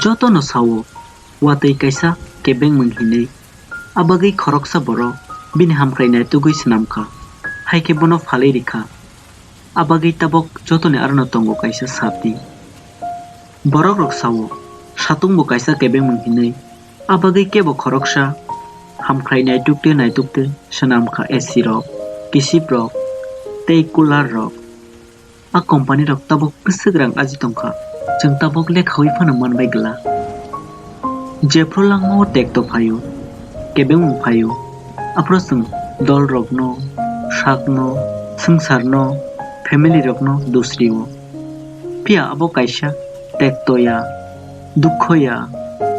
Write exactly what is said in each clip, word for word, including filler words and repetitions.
Jotono sao, watwi kaisa kebengmwng hinwi. Abagwi khoroksa borok bini hamkrai naitugwi swnamkha, hai khe bono phalwi rikha. Abagwi tabok jotoni arono tongo kaisa sati. Borokrok sao, satungbo kaisa kebengmwng hinwi. Abagwi kebo khoroksa hamkrai naitukte naitukte swnamkha A C rok, kisip rok tei cooler rok. A company rok tabok bwswk rang aji tongkha, chwng tabok lekhawi phano manbai glak. Jephru langmao tekto phaio, kebengmwng phaio, aphuru chwng dolrokno, sakno, swngcharno, family rokno dusrio. Phiya abo kaisa tekto ya, dukho ya,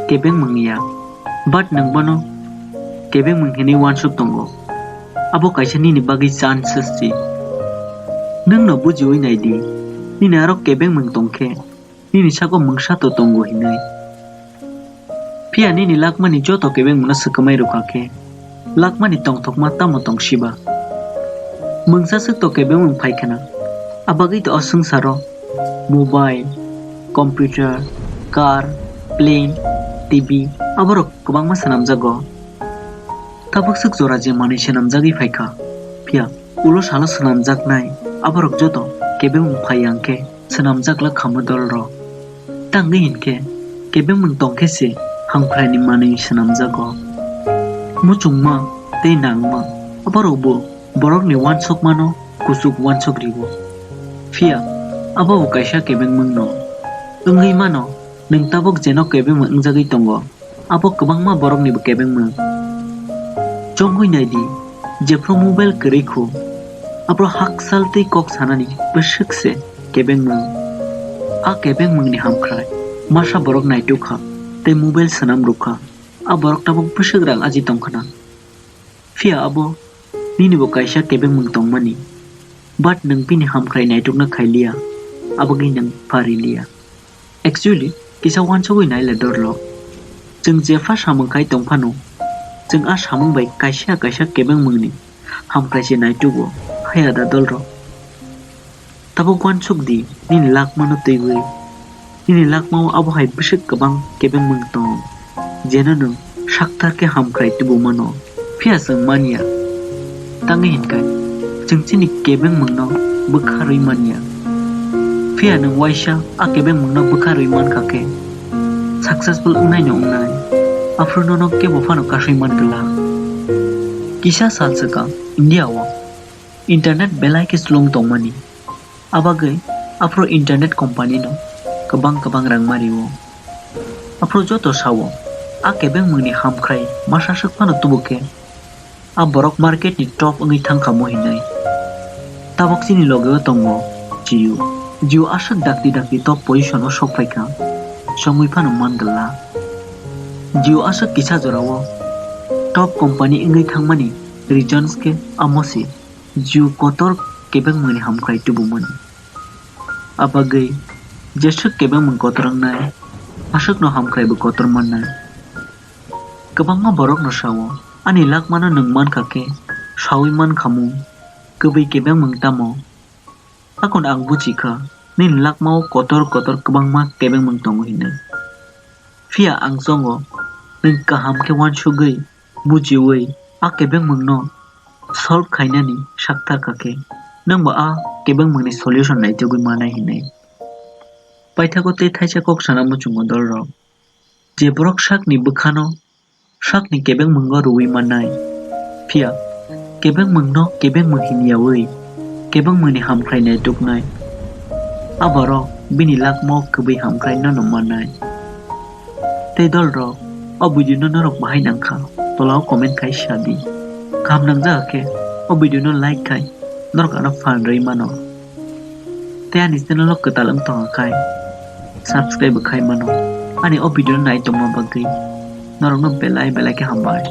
kebengmwng ya. But nwng bono kebengmwng hinwi uansuk tongo. Abo kaisa nini bagwi chance se. Nwngno bujiwi nai di, nini aro kebengmwng tong khe, nini sago mungsa to tongo hinwi. Phiya nini lakmani joto kebengmwngno swkangmai rwkha khe, lakmani tongthokma tamo tong siba? Mungsa swk to kebengmwng phai khna, abagwi to o swngcharo mobile, computer, car, plane, T V aborok kwbangma swnamjago. Tabuk swk jora je manwi swnamjagwi phaikha, phiya ulo salo swnamjaknai aborok joto kebengmwng phai yang khe swnamjak lak khamu dolrok. Tangwi hinkhe kebengmwng tongkhe se hamkraini manwi swnamjago. Muchungma tei nangma aborokbo borokni uansukmano kuchuk uansuk rio. Phiya abobo kaisa kebengmwngno wngwi mano, nwng tabuk jeno kebengmwng wngjagwi tongo. Abo kwbangma boroknibo kebengmwng. Chongwi nai di, jephru mobile kwrwi khu, aphuru hakchal tei kok sanani bwswk se kebengmwng. A kebengmwngni hamkrai masa borok naituk kha tei mobile swnam rwkha. A borok tabuk bwswk rang aji tong khna. Phiya abo ninibo kaisa kebengmwng tongmani, but nwng bini hamkrai naitukna khailiya, abagwi nwng phariliya. Actually, kisa uansugwi nai le dorlo. Chwng jepha samung khai tong phano, chwng a samung bai kaisa kaisa kebengmwngni hamkrai se naitugo, haiya da dolrok. Tabuk uansuk di, nini lakmano twiwi. Nini lakmao abo hai bwswk kwbang kebengmwng tongo, jeno nwng sakthar khe hamkrai tubu mano. Phiya chwng man ya. Tangwi hinkhe, chwng chini kebengmwngno bwkha rwi man ya. Phiya nwng uaisa a kebengmwngno bwkha rwi man kha khe, successful wngnaino wngnai, aphuru nono kebo phano kasui man glak. Kisa sal swkang India o internet belai khe slung tongmani. Abagwi aphuru internet company no kwbang kwbang rang mario. Aphuru joto sao, a kebengmwngni hamkrai masa swk phano tubu khe a borok market ni top wngwi thangkha mo hinwi. Tabok chini logeo tongo Jio. Jio aswk dakti dakti top position o sok phaikha, chongwi phano man glak. Jio aswk kisa jorao top company wngwi thangmani reasons khe amo se. Jio kotor kebengmwngni hamkrai tubumani. Abagwi jeswk kebengmwng kotor wngnai, aswkno hamkrai bo kotor mannai. Kwbangma borokno sao, ani lakmano nwng mankha khe saui mankhamu, kwbwi kebengmwng tamo? Akon ang buchikha, nini lakmao kotor kotor kwbangma kebengmwng tongo hinwi. Phiya ang chongo, nwng kaham khe uansugwi, bujiwi, a kebengmwngno solve khainani sakthar kha khe, nwngbo a kebengmwngni solution naitugwi manai hinwi. Paithago tei thaisa kok sana muchungo dolrok, je borok sakni bwkhano sakni kebengmwngo rwui mannai, phiya kebengmwngno kebengmwng hinyawi kebengmwngni hamkrai naituknai. A borok bini lakmao kwbwi hamkrai nono mannai. Tei dolrok, o video no norok bahai nangkha, tolao comment khai sa di. Kaham nangjakha khe, o video no like khai, norok ano phan rwi mano. Tei ani channel o kwtal wng tongkha khai, subscribe bo khai mano. Ani o video no nai tongma bagwi norokno belai belai khe hambai.